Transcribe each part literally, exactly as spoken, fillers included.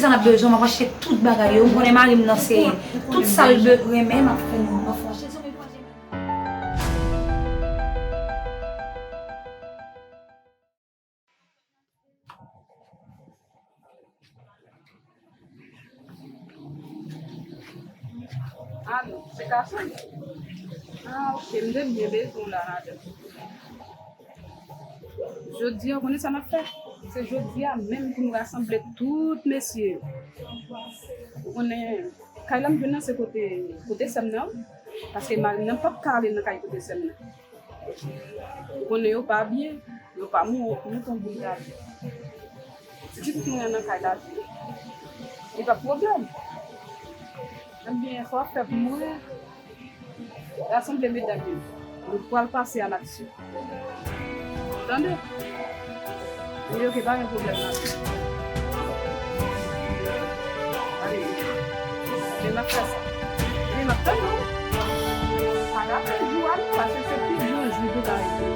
Sa n ap bezwen, m ap achte tout bagay yo. M konnen mari m nan se tout sa l be- renmen, m ap fè nou. M ap fè Alo, se gason? Ah, ok, m te byen bezwen w la, madanm. Jodi a, w konnen sa n ap fè? Se jodi a menm pou nou rasanble tout mesye yo. Ou konnen, kay la m jwenn nan se kote, kote sè m nan, wi. Paske mari m nan p ap ka ale nan kay kote sè m nan. Ou konnen yo pa byen, yo pa mou-, mouton boul gade. Ti pitit mwen an nan kay la tou. Li pa pwoblèm. Ebyen, sa w ap fè pou mwen, rasanble medam yo. Nou pral pase a laksyon. Tande? Wi, ok, pa gen pwoblèm nan. Ale, ok, m ap fè sa. Ebyen, m ap tann ou. Pa gate jou a non, paske se pi bon jou pou ta rive.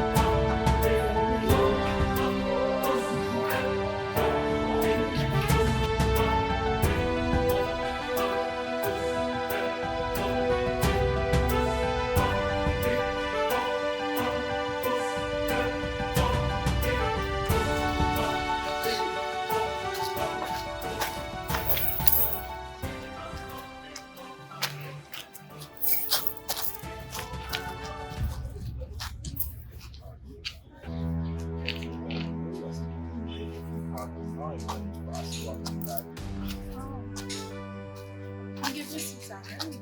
M gen prensip sa menm.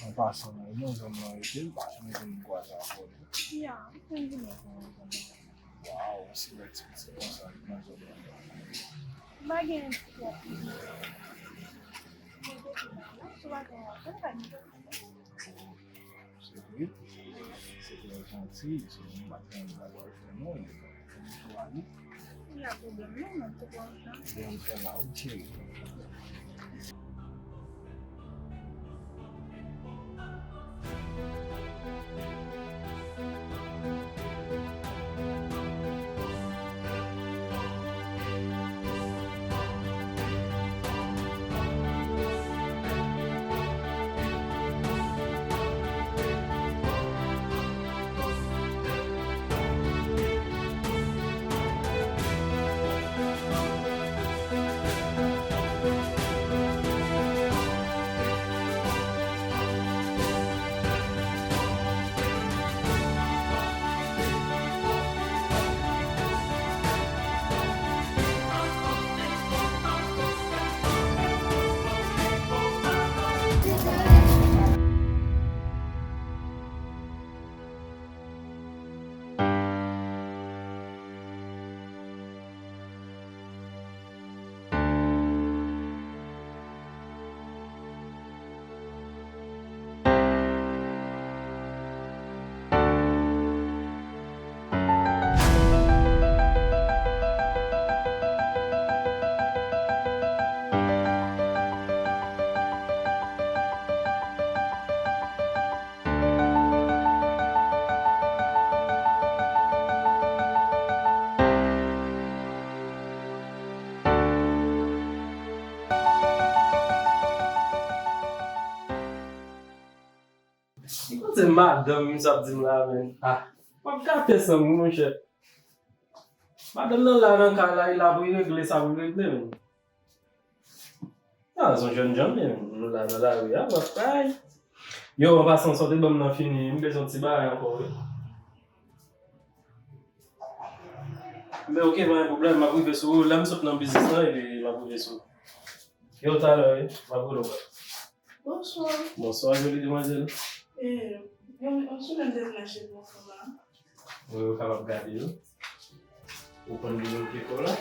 An pasan, nan yon zòn nan rete, l pa janm gen moun kwaze avè l. Ya, m konn vini. Waw, si w wè ti pitit konsa, li nan zòn nan. M pa gen twòp. Se vre, se trè janti, se yon maten m ta pral fè non, li pa fè m chwa li. Pa gen pwoblèm non, mwen te kontan. Byen fè la, wi cheri. Ki kote madanm misye ap di m la menm? Ah, w ap gate san m wi monchè. Madanm nan la nan kay la, li la pou li regle sa pou l regle menm. Ah, se yon jèn jan menm, nou la nan lari a, w ap bay. Yo, an pasan, sa w te ban m nan fini, m bezwen yon ti bagay ankò wi. Men ok, pa gen pwoblèm, m ap rive sou ou, lè m sot nan biznis lan, epi m ap rive sou ou. Yo, talè wi, m ap rele w. Bonswa. Bonswa, joli demwazèl. E, yon, yon sou menm de mache pou fanm lan. Wi, ou kapab gade yo. Ou konn li menm ki fò la?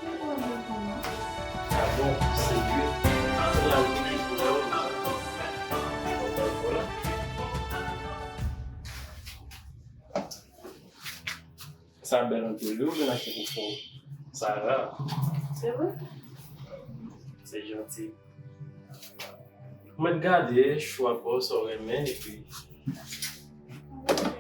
Ki fò la pou fanm lan? Ah bon, se vre. Ou konn li ki fò la, ou konn li ki fò la. Sa bèl anpil wi, ou vin achte pou fè w. Sa ra. Se vre? Se janti. Ou mèt gade chwa pa w, sa w renmen, epi. Ok.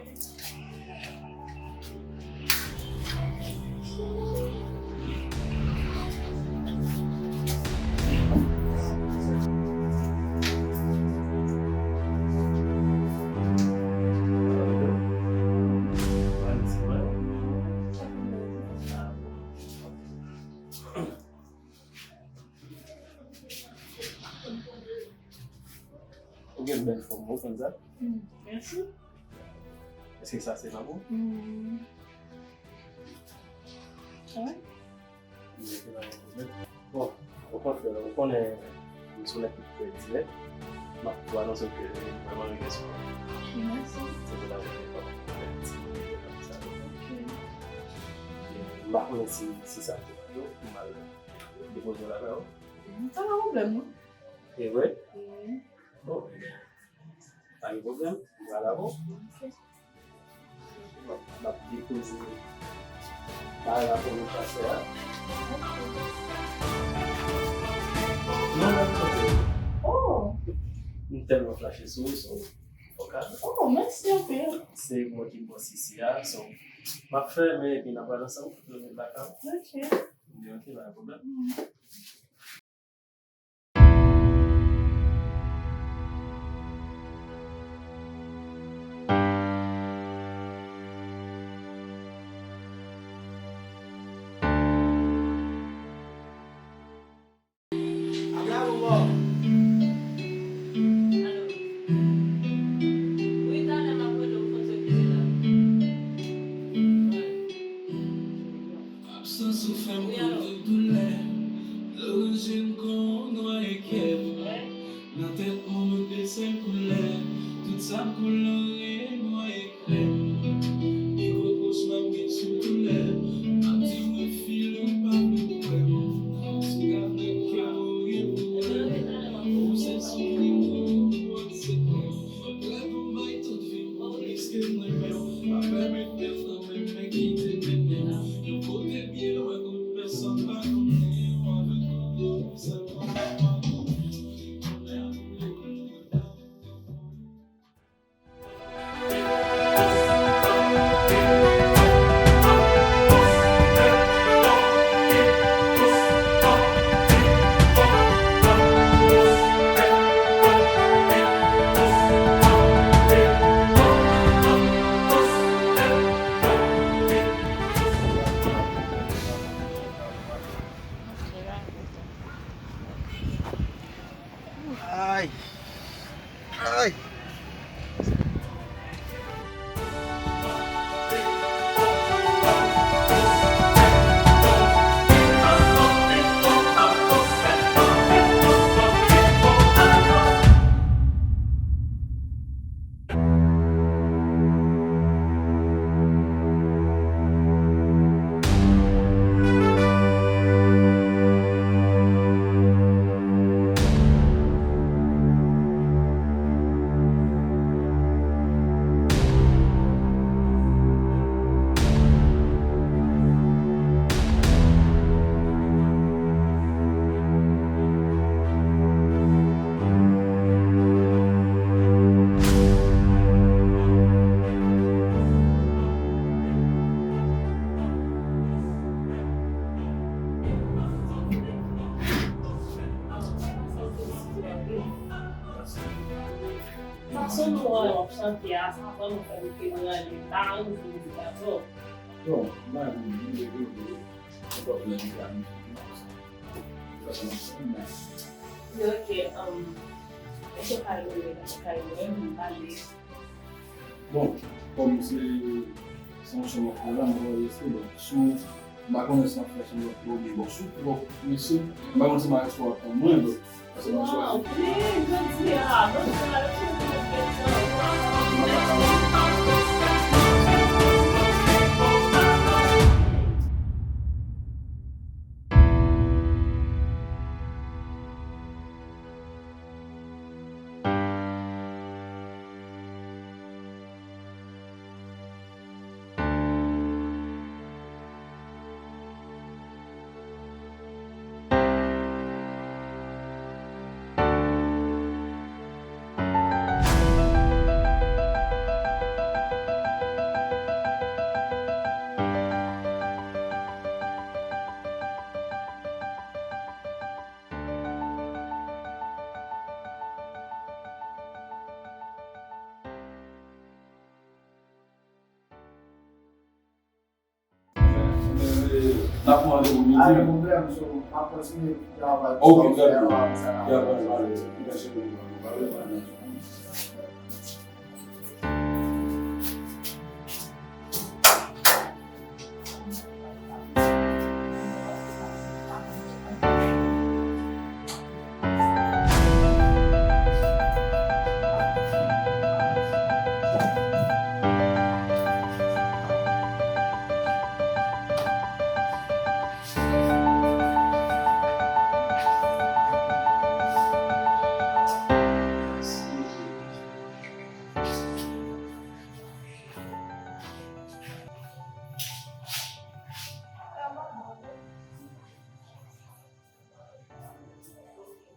Gen bèl fòm, ou konn sa? Hmm, mèsi. Èske sa se nan ou? Hmm. Wi. Mwen te pa gen pwoblèm. Bon, okontrè, ou konnen m sou nèg ki trè dirèk. M ap tou anonse w ke m vrèman renmen sou ou. Mèsi. Se pou sa mwen te fè ti videyo sa. Ok. E m pa konnen si, si sa te pou m al depoze w lakay ou. Pa gen pwoblèm, non. E vre? Wi. Bon, pa gen pwoblèm. M pral avè w. Ok. M ap depoze bagay la pou nou chase a. Non, men kote. Oh! M tèlman flache sou ou, so, fòk a. Oh, mèsi anpil. Se mwen ki bòs isi a, so, m ap fèmen epi n ap pral ansanm, tout nou met lakay. Ok. Ebyen, ok, pa gen pwoblèm. Mm. Absans ou fè m kouri doulè, loranje m kon nwaye kè m. Nan tèt mwen, mwen de sèl koulè, tout sa kolore nwa e krèm. Pi gwo kochma m gen sou doulè, m ap di mwen file ou pa vle kwè m. Si w ka fè kè m ou gen pwoblèm, ou se souvni mwen, ou se krèm. Lè pou m bay tout vi m, plis ke mwen menm, pa pèmèt pèsonn menm, men kite mennen m yon kote byen lwen kot pèsonn pa konnen, ou avèk mwen, ou sèlman. Ay! Ay! Fason nou wè w ap chante a, sa vrèman fè m te rale la, m di dakò. Bon, m pa vin vin revele nenpòt lè m planifye. Sa se yon sèl men. Ok, um, èske w ka rele, èske w ka rele, m pale. Bon, kòm se, se yon chanm ap fè la, m anrejistre, donk, si w, m pa konnen si w ap fè chanm ap fè oubyen, bon, si w twò prese, m pa konnen si m a reste w ap tann mwen, donk, paske m a chwazi. Wow, wi, jodi a, jodi a, lè w fini fè yon fèt sa, w ap tann mwen. N ap pran randevou midi. Pa gen pwoblèm, so, m ap kontinye travay. Ok, gade. Travay, travay, travay. Mèsi pou nou pale, pale, pale.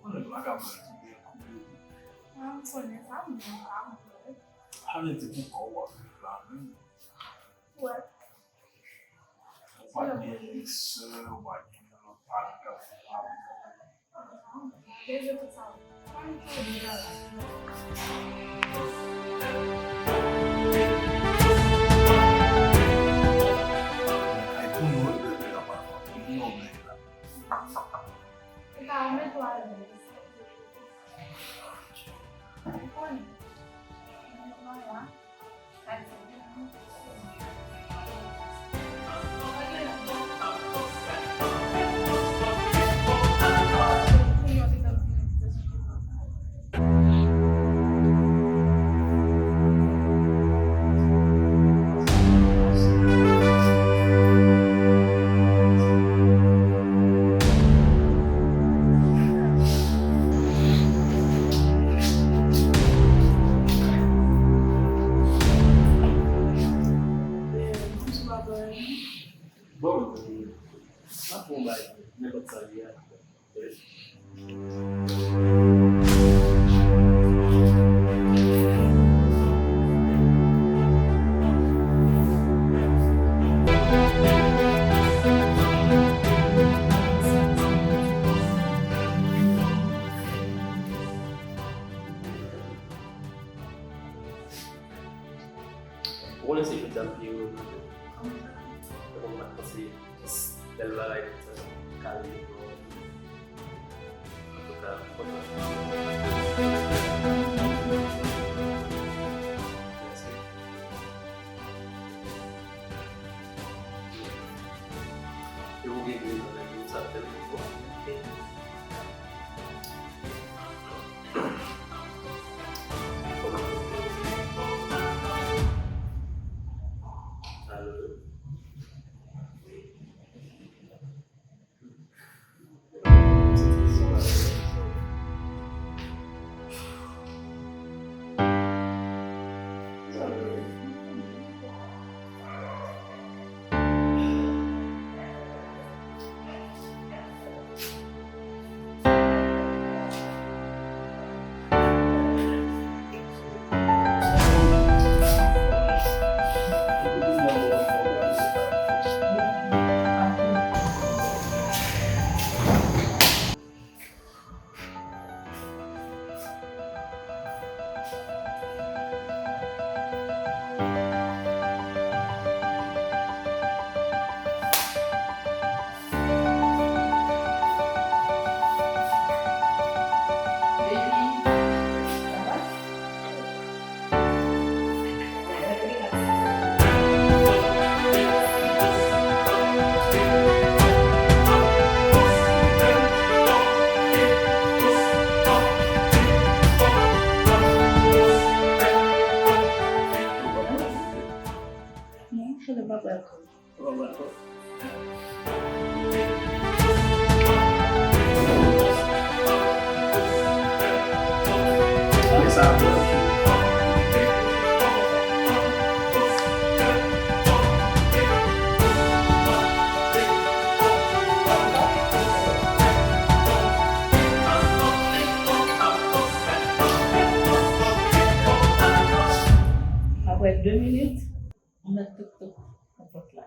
Konnen m pa ka pran ti byen koupe. Mwen, m konnen sa, m pa vle. Sa vle di pou kò w ap viv la menm. Wè. Ou pa gen sè, ou pa gen lòt paran k ap viv avè w. Deja tout sa. Ay, pou nou regrete la, pa fò. Pou nou regrete la. Ou ka mete w alèz. Ou konnen. Mwen la. Bon, n ap fè yon bagay, nenpòt sa l ye a. Ou konnen se jodi a m pi ere nan vi m. Mwen pa t panse bèl bagay konsa ka rive pou mwen. Antouka, m kontan. Mèsi. E ou gen grenn nan nèg yo, sa tèlman bon. Alo. Non, je ne vais pas. Apre de minit, Ou mèt tok tok nan pòt la.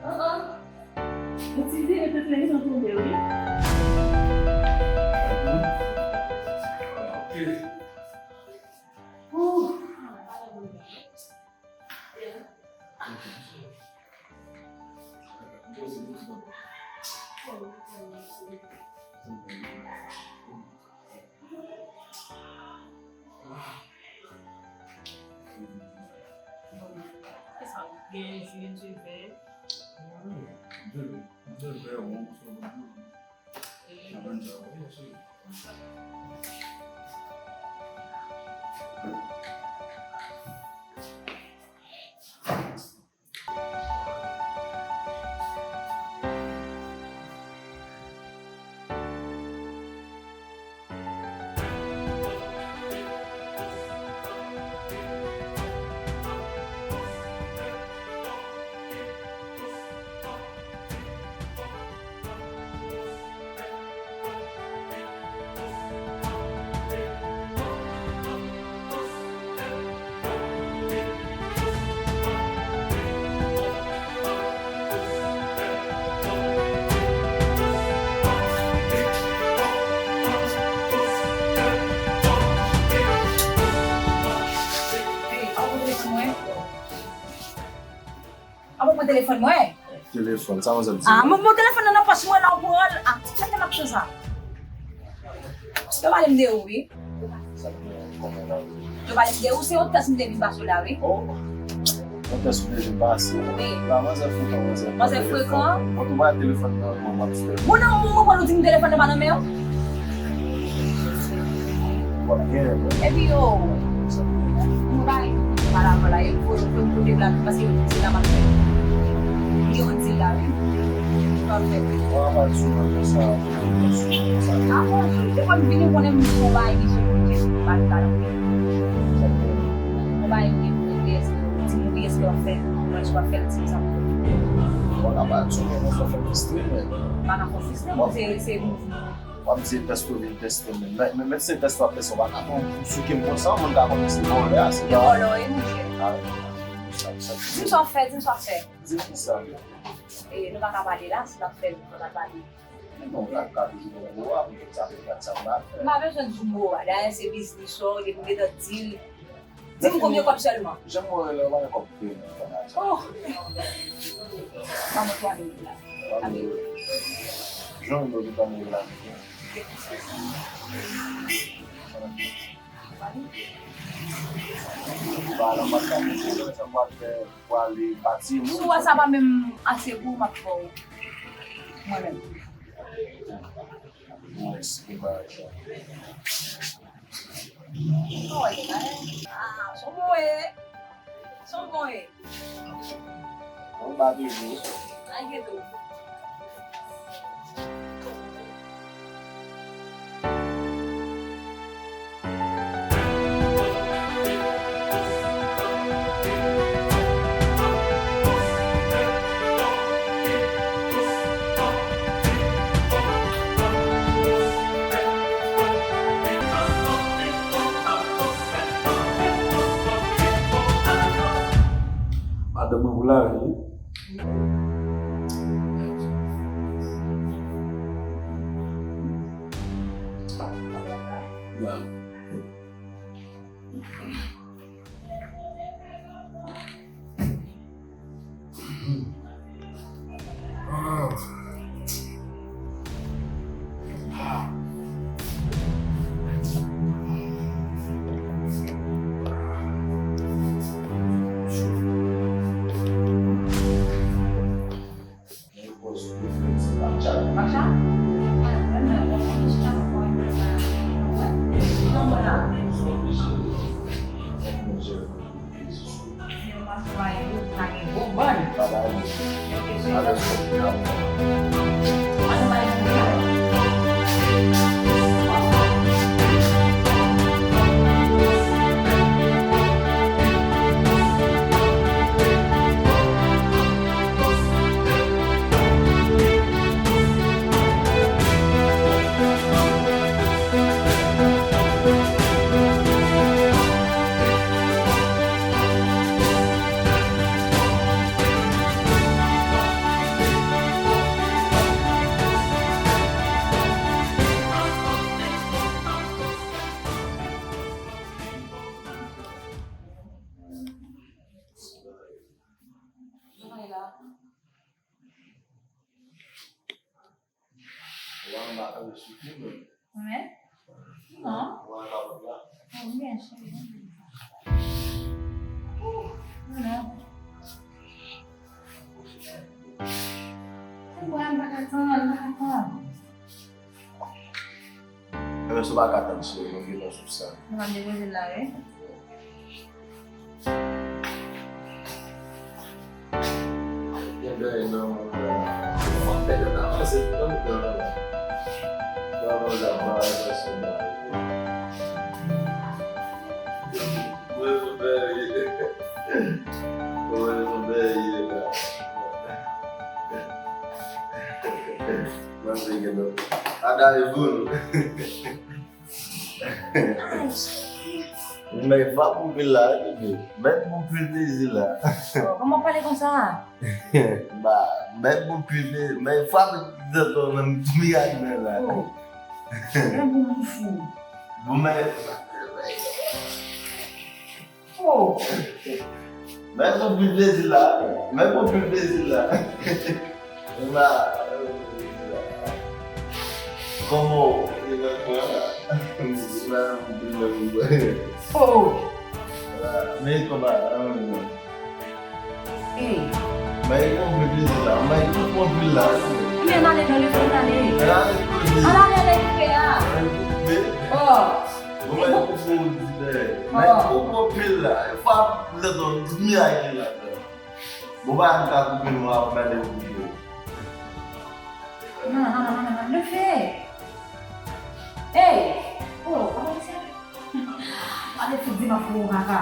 Oh, oh. Yon ti vire tèt la, li tonbe, wi. Kisa w gen, jwi, jwi vè? Hey, aw pran telefòn mwen. Aw pran telefòn mwen. Telefòn, sa manzè ap di? Ah, mon, mon telefòn nan nan pòch mwen la, ou pran l. Ah, sa te m ap fè sa. Yo pale m de ou, wi. Yo pale m de ou, se yon tès m te vin pase w la, wi. Oh, yon tès ou te vin pase. Wi. La, manzè frekan, manzè. Manzè frekan? Bon, tou ba telefòn nan, mwen, mwen, mwen. Bon, nan, mwen, mwen, ou di m telefòn nan pa nan men w? Epi yo, mwen bay, pa la, pa la, e pou, pou m kote blan, paske yo di la, m ap fè. Yo di la, wi. Pafè. Mwen pa di sou mwen konsa, sou mwen konsa. A bon, depi m vini, konnen m sou bay, li sou kote, bay, pa la. Mwen bay, wi, wi, wi, èske, di m wi, èske w ap fè, mwen, èske w ap fè l, di m sa. Mwen pa di sou mwen konsa, fè m estre, men. Pa nan konfis, non, se, se mouvman. W ap di se tès ou vin tèste menm. Men, men, men se tès w ap tèste, w pa ka pran pou souke m konsa, moun ka konnen se vòlè a, se vòlè, wi, monchè. Ah, sa, sa. Di m sa w fè, di m sa w fè. Di m kisa? E, nou pa ka pale la, si n ap fè, nou pa ka pale. Non, la, ka toujou bon pou w, pou tout sa, pou tout sa, m pa fè. M pa bezwen di mo a, dayè se biznis ou, depi w gentan di l, di m konbyen kòb sèlman. Jan mwen rele w, pa gen kòb pou peye nan fòmasyon. Oh! Ban mwen twa mil dola. Twa mil. Jan mwen rele twa mil dola. Ba, nan mwen ka mete yo, sa mwen fè pou ale pati moun. Si w wè sa pa menm ase pou w, m ap fè w. Mwen menm. Mwen eseye ba. Son bon ye. Son bon ye. Bon, ba toujou. Ay, geto. Madanm mwen pou lavi, wi. Mwen? Non. Ou byen, cheri. Ou, non. Ou kwè m pa ka tann, m pa ka tann. Ebyen, si w pa ka tann, cheri, nou gentan sou sa. Nou ap depoze l la, wi. Gen bagay nan mond lan. Mwen pèdi nan avanse nan mond lan. Mwen avanse nan mond lan. Mwen son bèl ye. Mwen son bèl ye la. Mwen se gen nou. Ada e bon. Men fwa pou pil la, wi, bebe. Mèt pou pil plezi la. Oh, kòman w pale konsa? Ba, mèt pou pil plezi. Men fwa pou zanton nan miray nan la. Oh. Men pou moun fou. Bon, men. Oh. Men pou pil plezi la. Men pou pil plezi la. Kòman w ye nan kwen an? Oh! Men kòman? Hey! Men yon pil plezi la, men yon pil la. Men n ale nan levann ale. N ale kote? N ale nan levann a. Oh! Bon, men yon pil la. Men yon pil la. Fwa lè zòn di mi a ye la. Bon, pa m ka koupe nou a, w gade w koupe. Non, non, non, non, non, non, le fè. Hey! Oh, kòman sa? Ale fout di m ap fou kaka.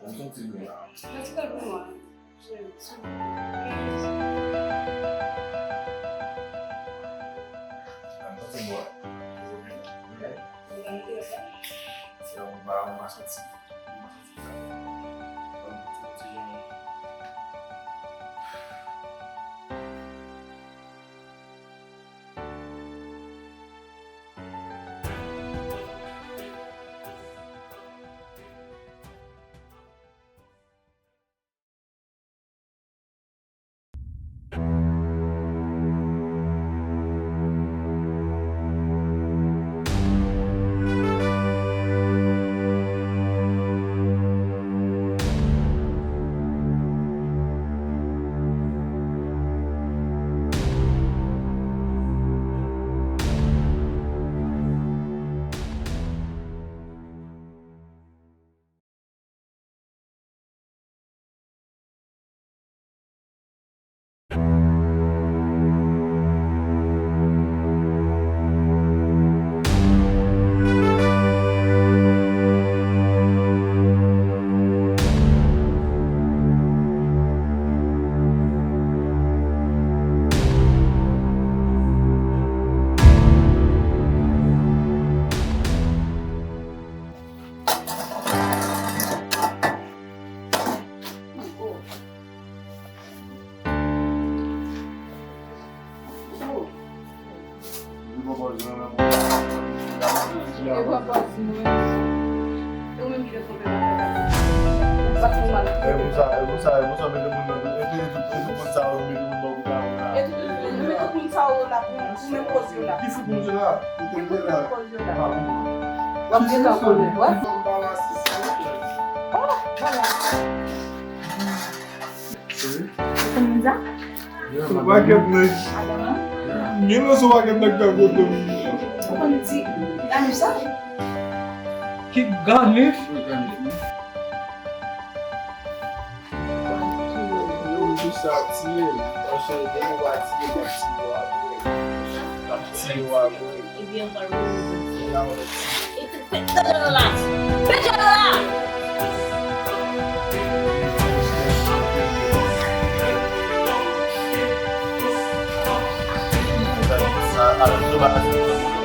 Mwen santi nou la. Mwen santi nou la. E pran pòz mwen menm. E pran pòz mwen. E ou menm ki te twonpe mwen. Ou pa t fè mal. E pou sa, e pou sa, e pou sa, mete moun nan, e, e, e tout, e tout moun sa yo, mete moun bò kote a, kote a. E tout, nou mete tout moun sa yo la pou, pou menm koz yo la. Ki fout moun yo la? Pou menm koz yo la. W ap gentan konnen, wè. Oh, bagay. Kòman sa? Pakèt nèg. Gen nan se pakèt nèg fè kote m. Ou konn ti ganif sa? Ki ganif? Yo di sa tiye, paske depi w pa tiye, m ap tiye w apre. M ap tiye w apre. Ebyen, ou pral mouri. Pete djòl la! Pete djòl la!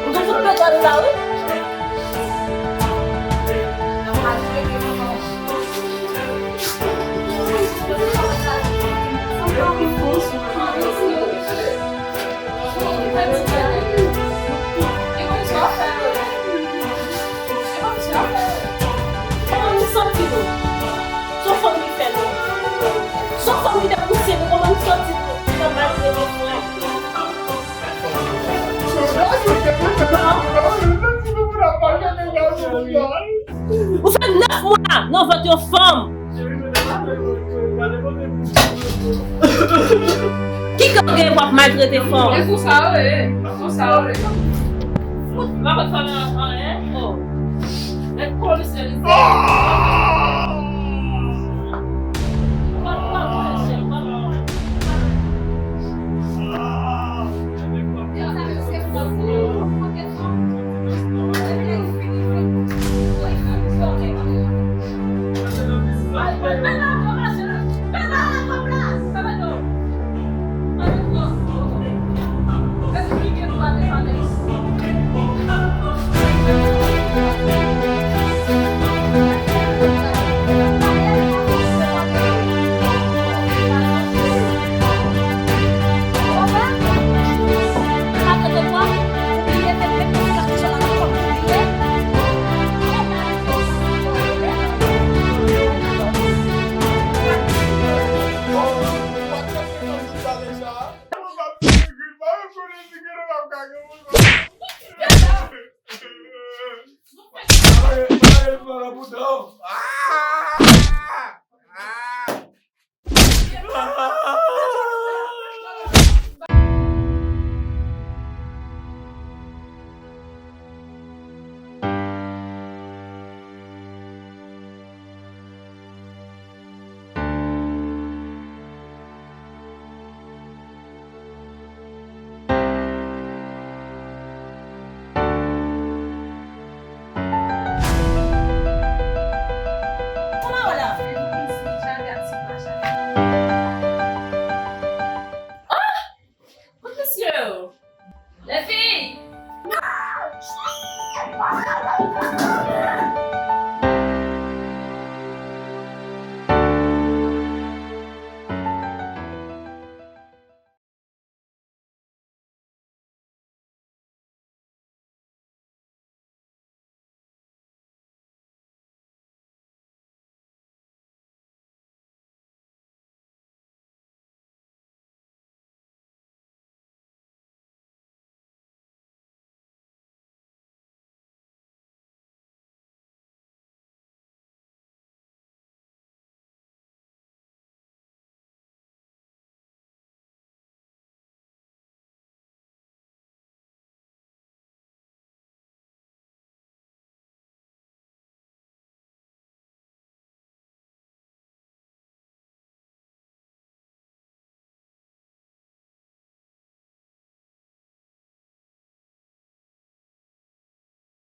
Ou te fout pete djòl la, wi. Kòman nou santi nou? Se yon fanm ki fè nou. Se yon fanm ki te pouse nou, kòman nou santi nou? Kòman nou santi nou? Ou fè nèf mwa nan vant yon fanm. Ki kè w gen pou w ap maltrete fanm? E konsa yo ye, e konsa yo ye. Ou pa konn fanm nan anyen? Oh. Mèt kò misye li fè. Kòman w la? Ah! Kot mesye yo? Lèfini!